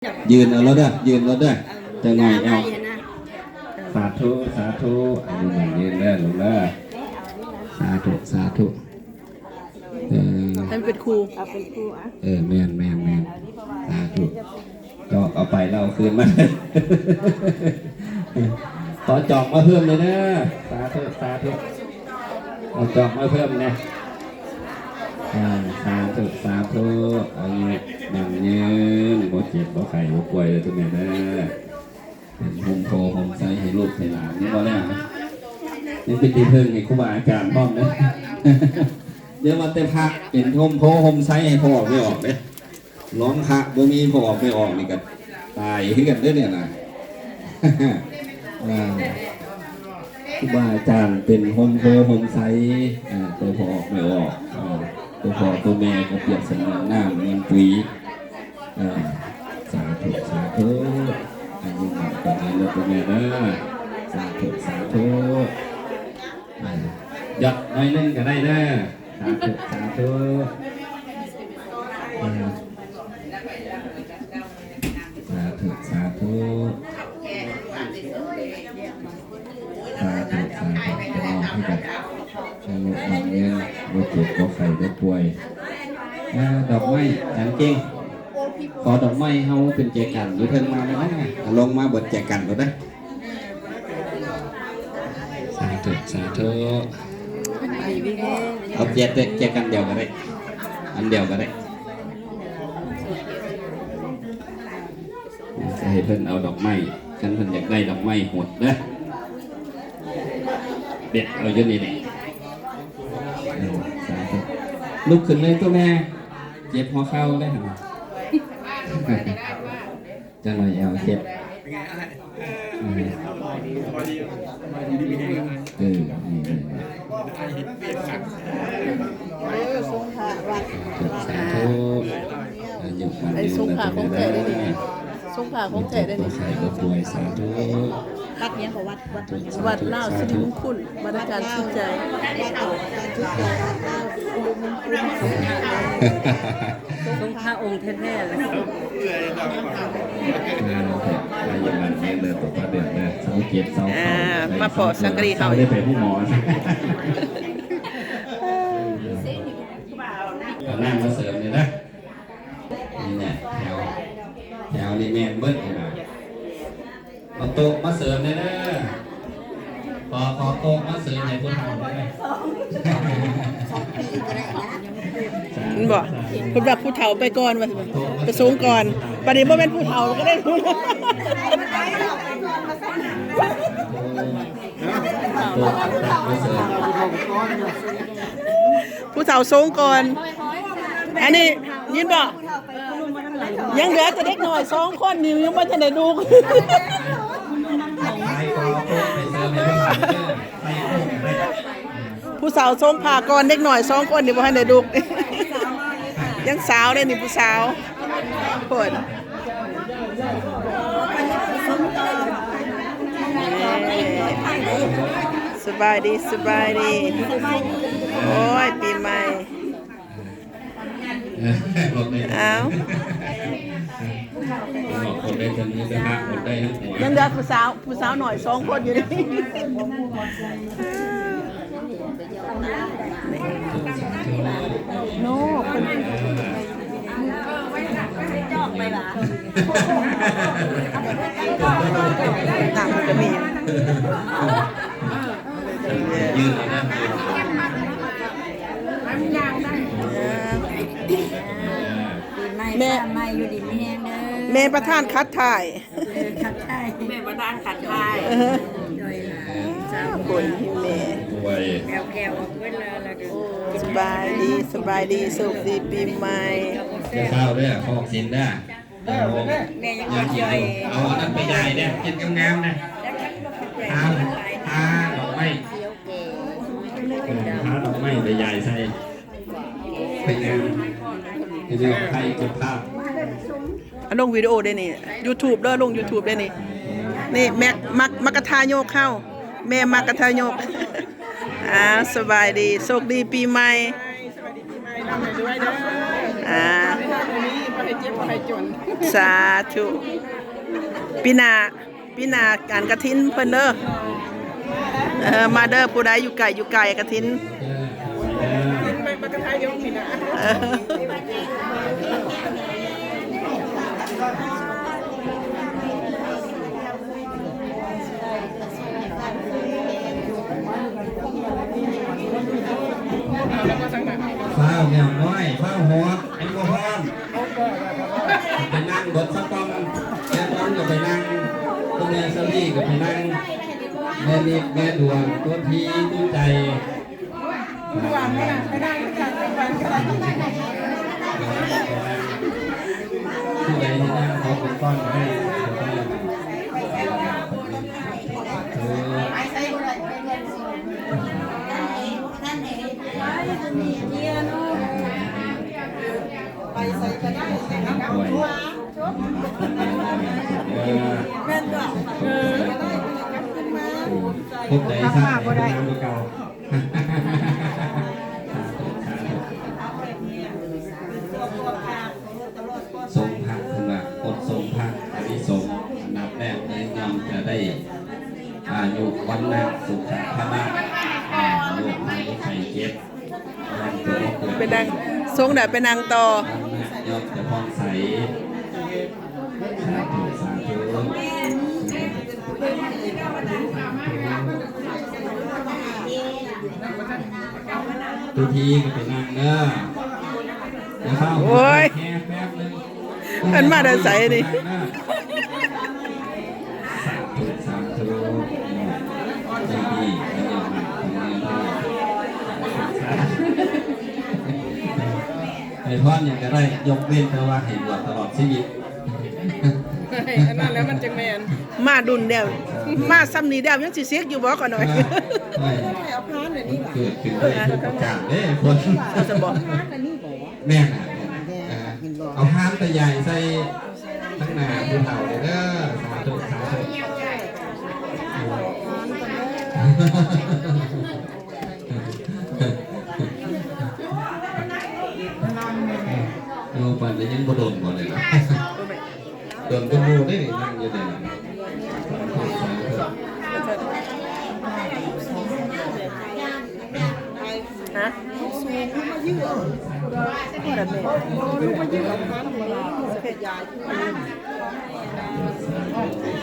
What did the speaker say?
ຢືນເອົາໂລດເດີ ຢືນໂລດເດີ ຈັກໜ້ອຍແອວ. ສາທຸ ສາທຸ ອາຍຸໝັ້ນຍືນເດີລູກເດີ ສາທຸ ສາທຸ. ເອີ ໃຫ້ມັນເປັນຄູ່ ເອົາເປັນຄູ່ອະ ເອີ ແມ່ນໆໆ ສາທຸ. ຈອກເອົາໄປແລ້ວເອົາຄືນມາ ຂໍຈອກມາເພີ່ມແດ່ເດີ ສາທຸ ສາທຸ. ເອົາຈອກມາເພີ່ມແດ່ ອາ ສາທຸ ສາທຸ. ອາຍຸໝັ້ນຍືນ ບໍ່ເຈັບບໍ່ໄຂ້ບໍ່ປ່ວຍເດີ ແມ່ເດີ. ເປັນຮົ່ມໂພຮົ່ມໄຊໃຫ້ລູກໃຫ້ຫຼານ ນີ້ບໍ່ແລ້ວ ຍັງເປັນທີ່ເພິ່ງໃຫ້ຄູບາອາຈານພ້ອມເດີ. ຢ່າວ່າແຕ່ພະ ເປັນຮົ່ມໂພຮົ່ມໄຊໃຫ້ພໍ່ອອກແມ່ອອກເດ້. ລອງພະບໍ່ມີພໍ່ອອກແມ່ອອກນີ້ກໍຕາຍຄືກັນເດ້ນີ້ນະ. ອ່າ ຄູບາອາຈານເປັນຮົ່ມໂພຮົ່ມໄຊ ເອີ ຕົວພໍ່ອອກແມ່ອອກ ເອີ ຕົວພໍ່ຕົວແມ່ກໍປຽບສະເໝືອນນ້ຳເໝືອນປຸຍ. ເອີ ສາທຸ ສາທຸ. ອາຍຸໝັ້ນຂວັນຍືນເດີແມ່ເດີ ສາທຸ ສາທຸ. ເອີ ຢອດໜ້ອຍໜຶ່ງກໍໄດ້ເດີ ສາທຸ ສາທຸ. ເອີ ສາທຸ ສາທຸ ສາທຸ ສາທຸ. ພີ່ນ້ອງຄືກັນ ໃຫ້ອາຍຸໝັ້ນຍືນ ບໍ່ເຈັບບໍ່ໄຂ້ບໍ່ປ່ວຍ. ເອີ ດອກໄມ້ ຈັນເກັ່ງ ຂໍດອກໄມ້ເຮົາເປັນແຈກັນຢູ່ເທິງມາແລ້ວນະ ເອົາລົງມາເບິດແຈກັນໂລດເດີ. ສາທຸ ສາທຸ. ເອົາແຈ ແຈກັນດຽວກໍໄດ້ ອັນດຽວກໍໄດ້. ຈະໃຫ້ເພິ່ນເອົາດອກໄມ້ ຄັນເພິ່ນຢາກໄດ້ດອກໄມ້ຫົດເດີ ເດັດເອົາຢູ່ນີ້ແຫຼະ. ເອີ ສາທຸ. ລຸກຂຶ້ນເລີຍຕົວແມ່ ເຈັບຫົວເຂົ່າເດ້ຫັ້ນ. ຈັກໜ້ອຍແອວເຈັບ. ເອີ ເອີ ນີ້ ນີ້ ນີ້. ເອີ ສົງພະວັດ ສາທຸ ສາທຸ. ອາຍຸໝັ້ນຍືນ ສົງພະຂອງແທ້ເດ້ນີ້ ສົງພະຂອງແທ້ເດ້ນີ້. ໄຂ້ບໍ່ປ່ວຍ ສາທຸ. ວັດຫຍັງກໍວັດ ວັດ ວັດລາວສິລິມຸງຄຸນ ວັດອາຈານສຸດໃຈ. ສົງພະອົງແທ້ໆ ລະ ອາ ມາພໍ້ສັງກະລີເຮົາ ໄດ້ໄປໂຮງໝໍ ເອົານາງມາເສີມນີ້ນະ. ນີ້ແຫຼະ ແຖວ ແຖວນີ້ແມ່ນເບິດນີ້ນະ. ເອົາໂຕະມາເສີມແດ່ເດີ ຂໍ ຂໍໂຕະມາເສີມໃຫ້ຜູ້ເຖົ້າແດ່ເດີ. ເຫັນບໍ່ ເພິ່ນວ່າຜູ້ເຖົ້າໄປກ່ອນ ວ່າໄປສົງກ່ອນ ບັດນີ້ບໍ່ແມ່ນຜູ້ເຖົ້າກໍໄດ້ ຜູ້ເຖົ້າສົງກ່ອນ. ອັນນີ້ ຍິນບໍ່ ຍັງເຫຼືອແຕ່ເດັກນ້ອຍສອງຄົນນີ້ ຍັງບໍ່ທັນໄດ້ດຸກ. ຜູ້ສາວສົງພະກ່ອນ ເດັກນ້ອຍສອງຄົນນີ້ບໍ່ທັນໄດ້ດຸກ. ຍັງສາວເດ້ນີ້ ຜູ້ສາວ ພຸ້ນ. ສະບາຍດີ ສະບາຍດີ. ໂອ້ຍ ປີໃໝ່. ອ້າວ ຄົນໄດ້ທັງມືໄດ້ພະ ຄົນໄດ້ທັງຫົວ ຍັງເຫຼືອຜູ້ສາວ ຜູ້ສາວນ້ອຍສອງຄົນຢູ່ນີ້. ໂນ ເພິ່ນ ຈອກໄປຫວາ ນ້ຳກໍມີ. ປີໃໝ່ ແມ່ ຟ້າໃໝ່ ຢູ່ດີມີແຮງເດີ ແມ່ປະທານຂັດຖ່າຍ ຂັດຖ່າຍ ແມ່ປະທານຂັດຖ່າຍ. ໂດຍ ສາທຸ ແມ່ ແຂວອອກເວລາແລ້ວເດີ. ສະບາຍດີ ສະບາຍດີ ໂຊກດີປີໃໝ່. ຢ່າຟ້າວເດີ ຂອງສິນເດີ. ເອົາ ແມ່ຍັງບໍ່ປ່ວຍ ເອົາອັນນັ້ນໄປຢາຍແດ່ ເຮັດງາມໆນະ ທາ ທາດອກໄມ້ ເອີ ທາດອກໄມ້ໄປຢາຍໃສ່ ໄປງາມ ເຮັດໃຫ້ໄປເກັບພາບ. ອັນລົງວິດີໂອເດ້ນີ້ ຢູທູບເດີ ລົງຢູທູບເດ້ນີ້. ນີ້ແມັກ ມັກ ມັກກະທາຍົກເຮົາ ແມ່ມັກກະທາຍົກ. ອ່າ ສະບາຍດີ ໂຊກດີປີໃໝ່. ອ່າ ສາທຸ. ປີໜ້າ ປີໜ້າງານກະຖິນເພິ່ນເດີ. ເອີ ມາເດີ ຜູ້ໃດຢູ່ໄກ ຢູ່ໄກກະຖິນ. ເອີ. ຟ້າວແມວນ້ອຍ ຟ້າວຮອດ ແອລກໍຮອນ ໄປນັ່ງເບິດສະກ່ອນ. ແມ່ນວນກໍໄປນັ່ງ ໂຕແມ່ສາລີກໍໄປນັ່ງ ແມ່ນິດ ແມ່ດວງ ຕົວທີ ຕົວໃຈ. ຜູ້ໃດທີ່ນັ່ງຂໍເປັນກ້ອນກໍໄດ້. ເອີ ໄປໃສກໍໄດ້ ແມ່ນບໍ່? ເອີ ຄົນໃດສ້າງ ບໍ່ໄດ້ ຊົງພະ ເພິ່ນວ່າ ບົດຊົງພະ ອານິສົງ ອັນດັບແລກເລີຍ ຍ່ອມຈະໄດ້ອາຍຸວັນນະ ສຸຂະພະລະ ອາ ໂລກໄພໄຂ້ເຈັບ ໄປນັ່ງ ຊົງໄດ້ໄປນັ່ງຕໍ່ ວັນນະ ຍ່ອມຈະຜ່ອງໃສ. ສາທຸ ສາທຸ. ຕົວທີກໍໄປນັ່ງເດີ ຢ່າຟ້າວ. ໂອ້ຍ ແຄ່ແປັບໜຶ່ງ ເພິ່ນມາແຕ່ໃສນີ້? ສາທຸ ສາທຸ. ເອີ ດີໆ ໃຫ້ພອນຫຍັງກໍໄດ້ ຍົກເວັ້ນແຕ່ວ່າໃຫ້ບວດຕະຫຼອດຊີວິດ. ອັນນັ້ນແຫຼະມັນຈັ່ງແມ່ນ. ມາດຸນແລ້ວ ມາຊ່ຳນີ້ແລ້ວ ຍັງຊິເສັກຢູ່ບໍ່? ຂ້ານ້ອຍ ເອີ ເກີດຂຶ້ນໄດ້ທຸກປະການເດ້ຄົນ. ເອົາຊັ້ນບໍ່? ແມ່ນນະ ເອີ ເອົາພານໄປຢາຍໃສ່ທາງໜ້າຜູ້ເຖົ້າເດີ. ສາທຸ ສາທຸ. ໂຍມປານນີ້ຍັງບໍ່ດົນບໍ່ນີ້ນະ? ດົນກວ່າໝູ່ເດ້ນີ້ ນັ່ງຢູ່ນີ້ນະ. ຮະ? ສູງລົງມາເຍອະ ບໍ່ໄດ້ແມ່ນ ລົງມາເຍອະ.